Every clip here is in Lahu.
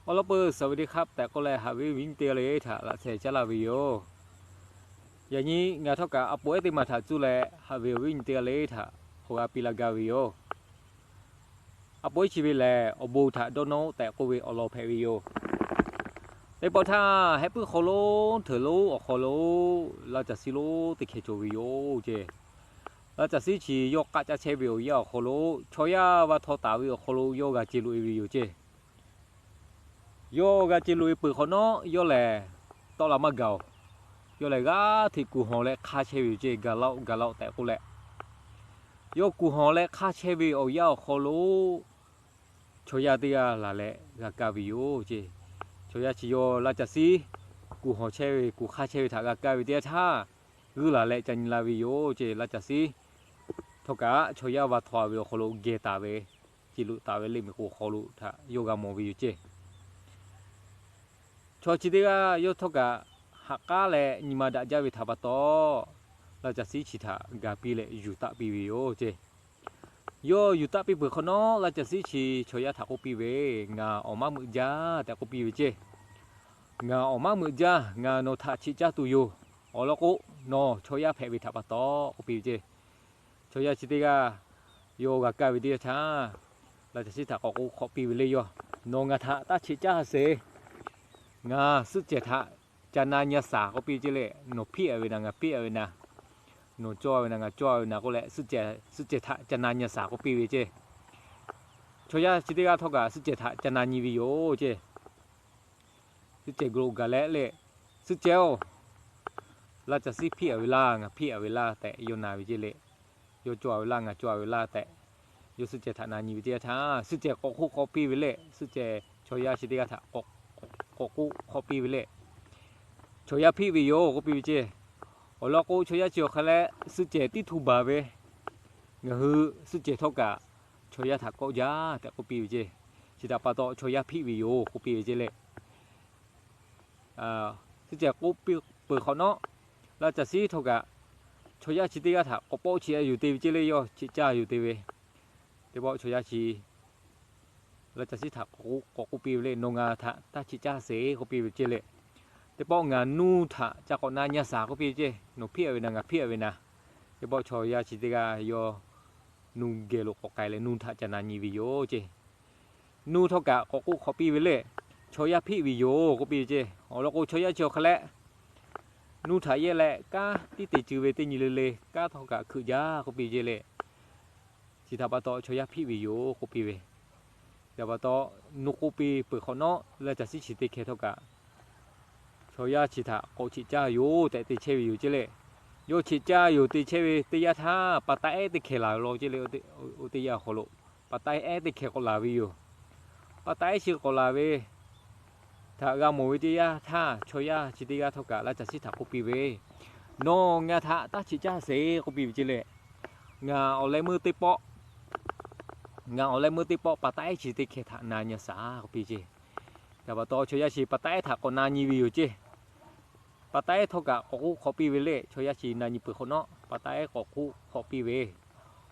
Awˬ lawn peuˬ สวัสดีครับ tehꞈ k'oˆ leh haꞈ ve viˉ nyi teˇ g'aˇ le htaꞈ laꞈ sheh caˉ laˇ ve yoˬ. Yaꞈ nyi ngaˬ htawˇ kaꞈ a poˍ ehˉ teˇ maˬ htaꞈ cuˇ leh haꞈ ve awˬ viˉ nyi teˇ g'aˇ le htaꞈ hk'aw g'a piˇ laˇ gaˇ ve yoˬ. A poˍ ehˉ chi ve lehˬ, awˬ bon htaꞈ dawˇ nawˇ-oˆ tehꞈ k'oˆ ve awˬ lawn hpehꞈ ve yoˬ. Teˇ pawˆ htaˇ, heh puiˉ hk'aw lo hteuꞈ lonˉ awˬ hk'aw lo laˇ caˬ siˉ lonˉ teˇ hkeh cawˬ ve yoˬ ceˇ. Laˇ caˬ siˉ chi yawˇ k'aˆ caˇ chehˇ ve awˬ yanˇ awˬ hk'aw lo, chaw yaˇ va htaw taˍ ve awˬ hk'aw lo yawˇ g'a ce loꞈ e ve yoˬ ceˇ. Yawˇ g'a ce loꞈ e peuˬ hk'awꞈ nawˉ, yawˇ lehˬ tawˆ la maˇ gaˬ-oˬ. Yawˇ lehˬ g'aˇ hteꞈ kuˬ hawˬ leh hk'aˇ chehˇ ve yoˬ ceˇ, gaˬ laˇ-oˆ, gaˬ laˇ-oˆ tehꞈ k'oˆ leh, yawˇ kuˬ hawˬ leh hk'aˇ chehˇ ve awˬ yanˇ awˬ hk'aw lo chaw yaˇ teˇ g'aˇ laˬ leh g'a kaˇ ve yoˬ ceˇ. Chaw yaˇ chi yawˇ laˇ caˬ siˉ kuˬ hawˬ chehˇ ve, kuˬ hk'aˇ chehˇ ve htaꞈ g'a kaˇ ve teˇ yanˇ htaˇ, g'uiˇ laˬ leh ca nyi la ve yoˬ ceˇ. Laˇ caˬ siˉ htawˇ kaꞈ chaw yaˇ va htaw ve awˬ hk'aw lo geh taˍ ve, ce loꞈ taˍ ve le miˬ k'oˍ hk'aw lo htaꞈ yawˇ g'a mawˬ ve yoˬ ceˇ. Chaw chi teˇ g'aˇ yawˇ htawˇ kaꞈ ha k'aˉ leh nyi ma daꞈ jaˇ ve htaꞈ pa taw, laˇ caˬ siˉ chi htaꞈ ga piˇ leh yuˬ taˆ piˇ ve yoˬ ceˇ. Yawˇ yuˬ taˆ piˇ peuˬ hk'awꞈ nawˉ, laˇ caˬ siˉ chi chaw yaˇ htaꞈ k'oˆ piˇ ve, Ngaˬ awˬ maˇ meuꞈ jaˇ tehꞈ k'oˆ piˇ ve ceˇ. Ngaˬ awˬ maˇ meuꞈ jaˇ, ngaˬ nawˬ htaꞈ cheꞈ caˇ tuˬ yoˬ. Awˬ lawn k'o, nawˬ chaw yaˇ hpehꞈ ve htaꞈ pa taw k'oˆ piˇ ve ceˇ. Chaw yaˇ chi teˇ g'aˇ yawˇ g'a kaˇ ve teˇ yanˇ htaˇ, laˇ caˬ siˉ htaꞈ k'awꞈ k'oˆ hk'awꞈ piˇ ve le, Yawˇ nawˬ ngaˬ htaꞈ taˇ cheꞈ caˇ sheˍ. Ngaˬ suhˆ cehˬ htaꞈ ca na nyi a shaˍ k'oˆ piˇ ve ceˇ leh, Nawˬ hpiˆ a ve naˍ, ngaˬ hpiˆ a ve naˍ, nawˬ cawˇ ve naˍ, ngaˬ cawˇ ve naˬ k'oˆ leh, suhˆ cehˬ htaꞈ ca na nyi a shaˍ k'oˆ piˇ ve ceˇ. Chaw yaˇ chi teˇ g'aˇ htawˇ kaꞈ suhˆ cehˬ htaꞈ ca na nyi ve yoˬ ceˇ. Suhˆ cehˬ g'uiˬ lo gaˬ leh le, Suhˆ cehˬ-oˬ, laˇ caˬ siˉ hpiˆ a ve laˇ, ngaˬ hpiˆ a ve laˇ tehꞈ yawˇ na ve ceˇ leh, Yawˇ cawˇ a ve laˇ, ngaˬ cawˇ a ve laˇ tehꞈ yawˇ suhˆ cehˬ htaꞈ na nyi ve teˇ yanˇ htaˇ, suhˆ cehˬ k'awꞈ k'oˆ hk'awꞈ piˇ ve le, suhˆ cehˬ chaw yaˇ chi teˇ g'aˇ htaꞈ k'awꞈ k'oˆ hk'awꞈ piˇ ve le, Chaw yaˇ hpiˆ ve yoˬ k'oˆ piˇ ve ceˇ. Awˬ lawn k'o, chaw yaˇ chi awˬ hk'a leh suhˆ cehˬ tiˉ htu baˬ ve, ngaˬ hui suhˆ cehˬ htawˇ kaꞈ chaw yaˇ htaꞈ kawˆ jaˇ tehꞈ k'oˆ piˇ ve ceˇ. Chi htaꞈ pa taw chaw yaˇ hpiˆ ve yoˬ k'oˆ piˇ ve ceˇ leh, suhˆ cehˬ k'oˆ piˇ peuˬ hk'awꞈ nawˉ, laˇ caˬ siˉ htawˇ kaꞈ chaw yaˇ chi teˇ g'aˇ htaꞈ k'awꞈ pawˆ cheꞈ a yuˬ te ve ceˇ leh, yawˇ cheꞈ caˇ yuˬ te ve. Teˇ pawˆ chaw yaˇ chi laˇ caˬ siˉ htaꞈ k'awꞈ k'oˆ piˇ ve le, Nawˬ ngaˬ htaꞈ taˇ cheꞈ caˇ sheˍ k'oˆ piˇ ve ceˇ leh, teˇ pawˆ ngaˬ nuˇ htaꞈ ca k'awꞈ na nyi a shaˍ k'oˆ piˇ ve ceˇ. Nawˬ hpiˆ a ve naˍ, ngaˬ hpiˆ a ve naˍ. Teˇ pawˆ chaw yaˇ chi teˇ g'aˇ yawˇ nuˇ geh lo k'awꞈ k'ai leh nuˇ htaꞈ ca na nyi ve yoˬ ceˇ. Nuˇ htawˇ kaꞈ k'awꞈ k'oˆ hk'awꞈ piˇ ve le, Chaw yaˇ hpiˆ ve yoˬ k'oˆ piˇ ve ceˇ. Awˬ lawn k'o, chaw yaˇ chi awˬ hk'a leh nuˇ htaꞈ yehˇ leh kanˉ tiˉ te ceuˬ ve teˇ nyi le le kanˉ htawˇ kaꞈ hkeuꞈ jaˇ k'oˆ piˇ ve ceˇ leh, chi htaꞈ pa taw chaw yaˇ hpiˆ ve yoˬ k'oˆ piˇ ve. Chi htaꞈ pa taw, nuˇ k'oˆ piˇ peuˬ hk'awꞈ nawˉ, laˇ caˬ siˉ chi teˇ hkeh htawˇ kaꞈ chaw yaˇ chi htaꞈ k'awꞈ cheꞈ caˇ yoˬ tehꞈ te chehˇ ve yoˬ ceˇ leh, yawˇ cheꞈ caˇ yoˬ te chehˇ ve teˇ yanˇ htaˇ, pa taˉ ehˉ teˇ hkeh laˬ ve law ceˇ leh, oˇ teˇ yanˇ awˬ hk'aw lo pa taˉ ehˉ teˇ hkeh k'awꞈ laˬ ve yoˬ. Pa taˉ ehˉ chi k'awꞈ laˬ ve htaꞈ g'a mawˬ ve teˇ yanˇ htaˇ, chaw yaˇ chi teˇ g'aˇ htawˇ kaꞈ laˇ caˬ siˉ htaꞈ k'oˆ piˇ ve, Nawˬ ngaˬ htaꞈ taˇ cheꞈ caˇ sheˍ k'oˆ piˇ ve ceˇ leh, ngaˬ awˬ leh meuˇ teˇ pawˆ, ngaˬ awˬ leh meuˇ teˇ pawˆ pa taˉ ehˉ chi teˇ hkeh htaꞈ na nyi a shaˍ k'oˆ piˇ ceˇ. Chi htaꞈ pa taw, chaw yaˇ chi pa taˉ ehˉ htaꞈ k'awꞈ na nyi ve yoˬ ceˇ. Pa taˉ ehˉ htawˇ kaꞈ k'awꞈ k'oˆ hk'awꞈ piˇ ve le, chaw yaˇ chi na nyi peuˬ hk'awꞈ nawˉ, pa taˉ ehˉ k'awꞈ k'oˆ hk'awꞈ piˇ ve,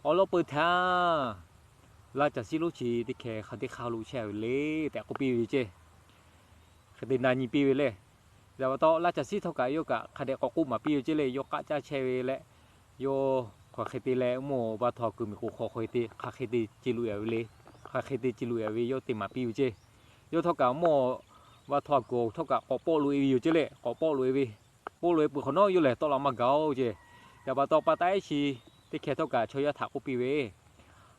Awˬ lawn peuˬ htaˇ laˇ caˬ siˉ lonˉ chi teˇ hkeh hk'a teˇ hk'aˇ lo chehˇ ve le tehꞈ k'oˆ piˇ ve ceˇ. Hk'e te na nyi piˇ ve le. Chi htaꞈ pa taw, laˇ caˬ siˉ htawˇ kaꞈ yawˇ kaꞈ hk'a dehꞈ k'awꞈ k'oˆ maˍ piˇ ve ceˇ leh, yawˇ k'aˆ caˇ chehˇ ve leh, yawˇ hk'aˬ hk'e te leh mvuhˇ awˬ va htaw kuiˬ miˬ k'oˍ hk'aw hk'e te hk'aˬ hk'e te ce loꞈ e ve le, hk'aˬ hk'e te ce loꞈ e ve yawˇ te maˍ piˇ ve ceˇ. Yawˇ htawˇ kaꞈ mvuhˇ awˬ va htaw kuiˬ htawˇ kaꞈ k'awꞈ pawˆ loꞈ e ve yoˬ ceˇ leh, k'awꞈ pawˆ loꞈ e ve, pawˆ loꞈ e peuˬ hk'awꞈ nawˉ yawˇ lehˬ tawˆ la maˇ gaˬ-oˬ ceˇ. Chi htaꞈ pa taw, pa taˉ ehˉ chi teˇ hkeh htawˇ kaꞈ chaw yaˇ htaꞈ k'oˆ piˇ ve,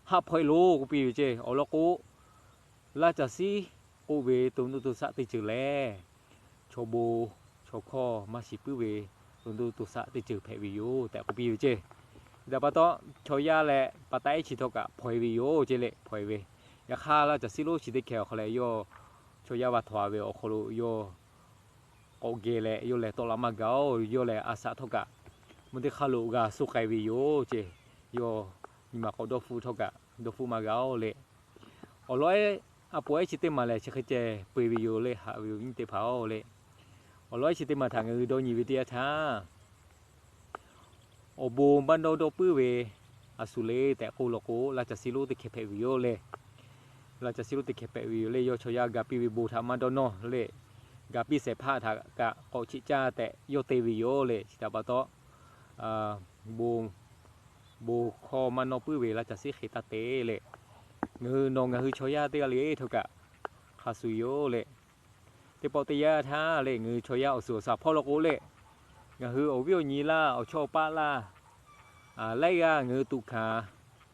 Haˆ hpaw e loˬ k'oˆ piˇ ve ceˇ. Awˬ lawn k'o, laˇ caˬ siˉ k'oˆ ve to nuˇ to shaˆ teˇ ceuˬ lehˬ, chaw bon chaw hkawˇ maˇ shiˍ puiˉ ve to nuˇ to shaˆ teˇ ceuˬ hpehꞈ ve yoˬ tehꞈ k'oˆ piˇ ve ceˇ. Chi htaꞈ pa taw, chaw yaˇ leh pa taˉ ehˉ chi htawˇ kaꞈ hpaw e ve yoˬ ceˇ leh hpaw e ve. Yaꞈ hk'aˇ, laˇ caˬ siˉ lonˉ chi teˇ hkeh awˬ hk'a leh yawˇ chaw yaˇ va htaw a ve awˬ hk'aw lo yawˇ k'awꞈ geh leh yawˇ lehˬ tawˆ la maˇ gaˬ-oˬ. Yawˇ lehˬ a shaꞈ htawˇ kaꞈ mvuhˇ teˇ hk'aˇ lo g'a suh k'ai ve yoˬ ceˇ. Yawˇ nyi ma k'awꞈ dawˇ hpfuhˆ htawˇ kaꞈ dawˇ hpfuhˆ maˇ g'a-oˬ le. Awˬ lawn ehˉ, a poˍ ehˉ chi teˇ maˬ lehˬ chi hk'e ceh peu e ve yoˬ le, haꞈ ve awˬ viˉ teˇ hpaˍ-oˬ le. Awˬ lawn ehˉ chi teˇ maˬ htaꞈ ngaˬ hui dawˇ nyi ve teˇ yanˇ htaˇ, awˬ bon maˇ dawˇ dawˇ puiˉ ve a shu le tehꞈ k'oˆ law k'o, laˇ caˬ siˉ lonˉ teˇ hkeh hpehꞈ ve yoˬ le. laˇ caˬ siˉ lonˉ teˇ hkeh hpehꞈ ve yoˬ le. Yawˇ chaw yaˇ ga piˇ ve bon htaꞈ maˇ dawˇ nawˇ le. Ga piˇ shehˍ hpaˇ htaꞈ kaꞈ k'awꞈ cheꞈ caˇ tehꞈ yawˇ te ve yoˬ le. Chi htaꞈ pa taw, bon, bon hkawˇ maˇ nawˇ puiˉ ve laˇ caˬ siˉ hk'e taˇ te le. Ngaˬ hui nawˬ ngaˬ hui chaw yaˇ teˇ g'aˇ le htawˇ kaꞈ hk'a shuˍ yoˬ le. Teˇ pawˆ teˇ yanˇ htaˇ le, ngaˬ hui chaw yaˇ awˬ suhˍ awˬ shaˍ hpawˇ law k'o le, ngaˬ hui awˬ viˉ awˬ nyi laˇ, awˬ chawˇ awˬ paˆ laˇ, laiˉ g'aˇ ngaˬ hui tuꞈ hkanˍ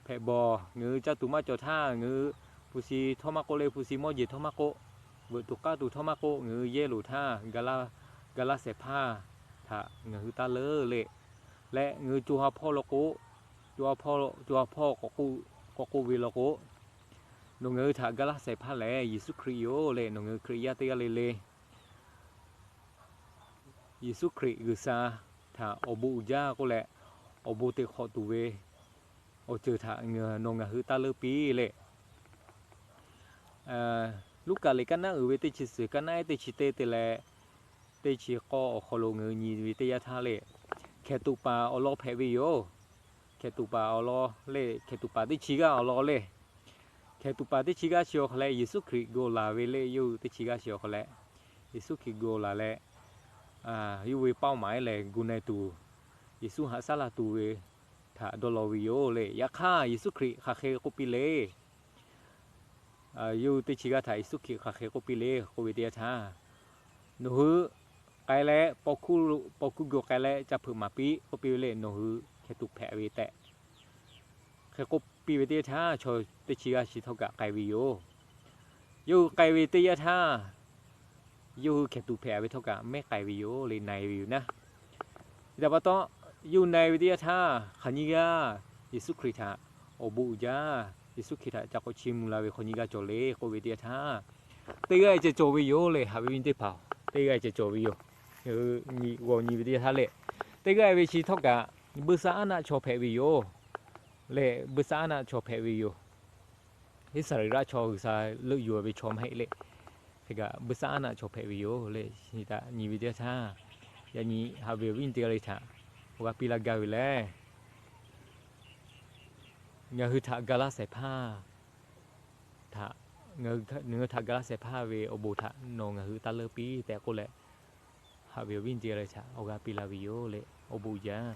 hpehꞈ bawˬ, ngaˬ hui caˇ tuˬ maˇ cawˬ htaˇ, ngaˬ hui hpu shi htawˇ maˇ k'oˆ le, hpu shi mawˇ jeˬ htawˇ maˇ k'oˆ, veuꞈ tuˬ k'aˇ tuˬ htawˇ maˇ k'oˆ, ngaˬ hui yehˇ loˍ htaˇ, ga laˇ, ga laˇ shehˍ hpaˇ htaꞈ ngaˬ hui taˇ leuˉ le. Leh ngaˬ hui co ha hpawˇ law k'o, co ha hpawˇ, co ha hpawˇ k'awꞈ k'oˆ ve law k'o, nawˬ ngaˬ hui htaꞈ ga laˇ shehˍ hpaˇ lehˬ Yeˍsuˆ Hkriꞈ yoˬ le. Nawˬ ngaˬ hui Hkriꞈ yaˇ teˇ g'aˇ le le Yeˍsuˆ Hkriꞈ G'uiˬsha htaꞈ awˬ bon uiˍ jaˇ k'oˆ leh, awˬ bon te hk'awꞈ tuˬ ve awˬ ceuˬ htaꞈ nawˬ ngaˬ hui taˇ leuˉ piˇ le. Luˉkaꞈ liꞈ kaˇ naˉ uiˍ ve teˇ chi suhˍ, kaˇ naˉ ehˉ teˇ chi teˇ te leh teˇ chi k'awˇ awˬ hk'aw lo ngaˬ hui nyi ve teˇ yanˇ htaˇ le, hkehˍ tuꞈ paˍ awˬ lawn hpehꞈ ve yoˬ. Hkehˍ tuꞈ paˍ awˬ lawn le, hkehˍ tuꞈ paˍ teˇ chi g'aˇ awˬ lawn le. Hkehˍ tuꞈ paˍ teˇ chi g'aˇ chi awˬ hk'aw leh Yeˍsuˆ Hkriꞈ gu laˬ ve le. Yawˇ hui teˇ chi g'aˇ chi awˬ hk'aw leh Yeˍsuˆ Hkriꞈ gu laˬ leh, yawˇ ve paoˇ maˍ ehˉ lehˬ gu na e tuˬ, Yeˍsuˆ haꞈ shaˉ la tuˬ ve htaꞈ dawˇ law ve yoˬ le. Yaꞈ hk'aˇ Yeˍsuˆ Hkriꞈ hk'aˬ hk'e k'oˆ piˇ le. Yawˇ hui teˇ chi g'aˇ htaꞈ Yeˍsuˆ Hkriꞈ hk'aˬ hk'e k'oˆ piˇ le k'oˆ ve teˇ yanˇ htaˇ, nawˬ hui k'ai leh paw hkuˇ gu k'ai leh ca hpeuꞈ maˍ piˇ k'oˆ piˇ ve le. Nawˬ hui hkehˍ tuꞈ hpehꞈ ve tehꞈ hk'e k'oˆ piˇ ve teˇ yanˇ htaˇ, chaw teˇ chi g'aˇ chi htawˇ kaꞈ k'ai ve yoˬ. Yawˇ hui k'ai ve teˇ yanˇ htaˇ, yawˇ hui hkehˍ tuꞈ hpehꞈ ve htawˇ kaꞈ mehˉ k'ai ve yoˬ le, na e ve yoˬ naˉ. Chi htaꞈ pa taw, yawˇ hui na e ve teˇ yanˇ htaˇ hk'aˬ nyiˇ g'aˇ Yeˍsuˆ Hkriꞈ htaꞈ awˬ bon uiˍ jaˇ, Yeˍsuˆ Hkriꞈ htaꞈ ca k'awꞈ chiˇ mvuh la ve hk'aˬ nyiˇ g'aˇ cawˬ le k'oˆ ve teˇ yanˇ htaˇ, teˇ g'aˇ ceh cawˬ ve yoˬ le. Haꞈ ve viˉ nyi teˇ hpaˍ, teˇ g'aˇ ceh cawˬ ve yoˬ. G'aw nyi ve teˇ yanˇ htaˇ le, teˇ g'aˇ ve chi htawˇ kaꞈ buiˇshaˆaˉnaˆ chaw hpehꞈ ve yoˬ le. Buiˇshaˆaˉnaˆ chaw hpehꞈ ve yoˬ. Iˉsaˍreˍlaˆ chaw G'uiˬsha leuˆ yuˬ ve chaw maˇ heˆ le. Hk'e kaꞈ buiˇshaˆaˉnaˆ chaw hpehꞈ ve yoˬ le. Chi htaꞈ nyi ve teˇ yanˇ htaˇ, yaꞈ nyi haꞈ ve awˬ viˉ nyi teˇ g'aˇ le htaꞈ awˬ g'aˇ piˇ laˇ gaˇ ve lehˬ, ngaˬ hui htaꞈ ga laˇ shehˍ hpaˇ htaꞈ, ngaˬ hui htaꞈ ga laˇ shehˍ hpaˇ ve awˬ bon htaꞈ nawˬ ngaˬ hui taˇ leuˉ piˇ tehꞈ k'oˆ leh, haꞈ ve awˬ viˉ nyi teˇ g'aˇ le htaꞈ awˬ g'aˇ piˇ laˇ ve yoˬ le. Awˬ bon uiˍ jaˇ.